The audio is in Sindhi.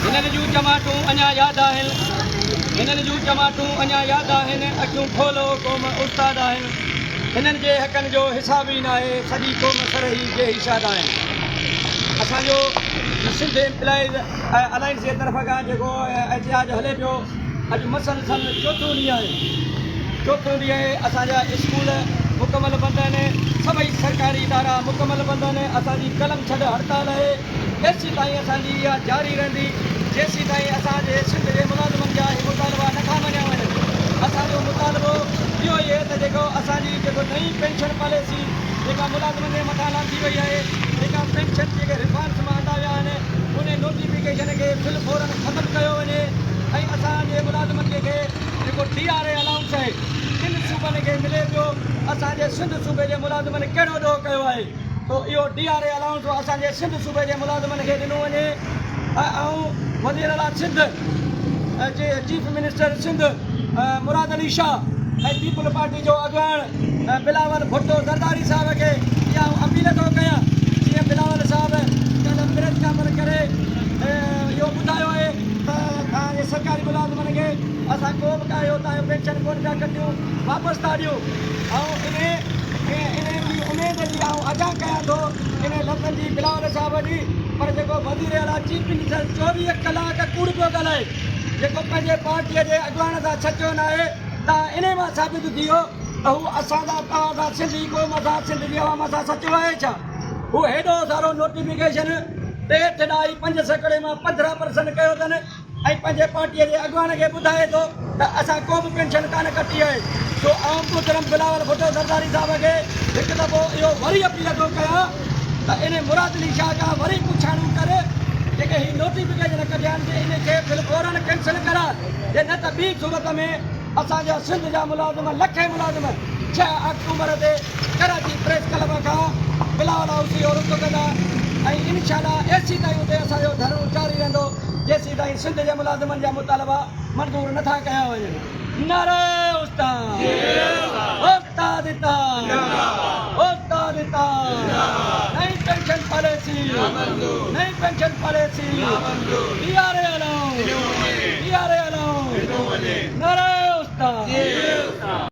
هنن جون چماٽون اڃا ياد آهن هنن جون چماٽون اڃا ياد آهن اکيون کولو قوم استاد آهن هنن جي حقن جو حساب ئي ناهي سڄي قوم سرهي بي حساب آهن اسان جو سنڌ ايمپلائيز الائنس جي طرف کان جيڪو احتجاج هلي پيو اڄ مسلسل چوٿون ڏينهن آهي چوٿون ڏينهن آهي اسان جا اسڪول مڪمل بند آهن سڀئي سرڪاري ادارا مڪمل بند آهن اسان جي قلم ڇڏ هڙتال آهي ايسيتائين اسان جي اها جاري رهندي جيسيتائين اسان جي سنڌ جي ملازمن جا هي مطالبا نه ٿا مڃيا وڃن. اسان جو مطالبو اهو ئي اهي ته جيڪو اسان جي جيڪو نئين پينشن پاليسي جيڪا ملازمن جي مٿان لاٿي وئي آهي جيڪا پينشن جيڪي ريفارمز مان آندا ويا آهن انهي نوٽيفڪيشن کي في الفورن ختم ڪيو وڃي ۽ اسان جي ملازمن کي جيڪو ڊي آر اي الائونس آهي ڪن صوبن کي ملي پيو اسان جي سنڌ صوبي جي ملازمن ڪهڙو ڏوهه ڪيو آهي. ٿو اهو ڊي آر اي الائونس اسان جي سنڌ صوبي جي ملازمن کي ڏنو وڃي ۽ آئون وزير اعليٰ Sindh chief minister Sindh Murad Ali Shah ۽ peoples party جو اڳواڻ بلاول ڀٽو زرداري صاحب کي اها آئون اپيل ٿو ڪيان جيئن بلاول صاحب ڪالهه پريس ڪانفرنس ڪري اهو ٻڌايو آهي ته توهان جي سرڪاري ملازمن کي اسان ڪو به ڪا اهو توهان جو پينشن ڪونه پيا ڪٽيون واپس ٿا ڏيون آئون انهي انهي جي اميد جي آئون ادا ڪيان ٿو انهي لفظن جي بلاول صاحب جي پر جيڪو وزير اعليٰ چيف منسٽر 24 ڪلاڪ ڪوڙ پيو ڳالهائي جيڪو پنهنجي پارٽي جي اڳواڻ سان سچو ناهي تان انهي مان ثابت ٿي ويو ته هو اسان سان توهان سان سنڌي قوم سان سنڌ جي عوام سان سچو آهي ڇا هو هيڏو سارو نوٽيفڪيشن ٽي ڏهائي پنج سيڪڙي مان 15 پرسنٽ ڪيو اٿن ۽ پنهنجي پارٽيء جي اڳواڻ کي ٻڌائي ٿو ته اسان ڪو به پينشن ڪانه ڪٽي آهي سو آئون محترم بلاول ڀٽو زرداري صاحب کي هڪ دفعو اهو وري اپيل ٿو ڪيان ته ان مراد علي شاهه کان وري پڇاڻو ڪر جيڪي هي نوٽيفڪيشن ڪڍيا آهن جي ان کي في الفورن ڪينسل ڪراء جي نه ته ٻي صورت ۾ اسان جا سنڌ جا ملازم لکين ملازم 6 آڪٽوبر تي ڪراچي پريس ڪلب کان بلاول هائوس اهو رخ ڪندا ۽ انشاء الله ايسيتائين اتي اسان جو ڌرڻو جاري رهندو جيسيتائين سنڌ جي ملازمن جا مطالبا منظور نٿا ڪيا وڃن. نعره استاد استاد اتحاد استاد اتحاد نئين پينشن پاليسي نئين pension policy D R A allowance D R A allowance نعره استاد.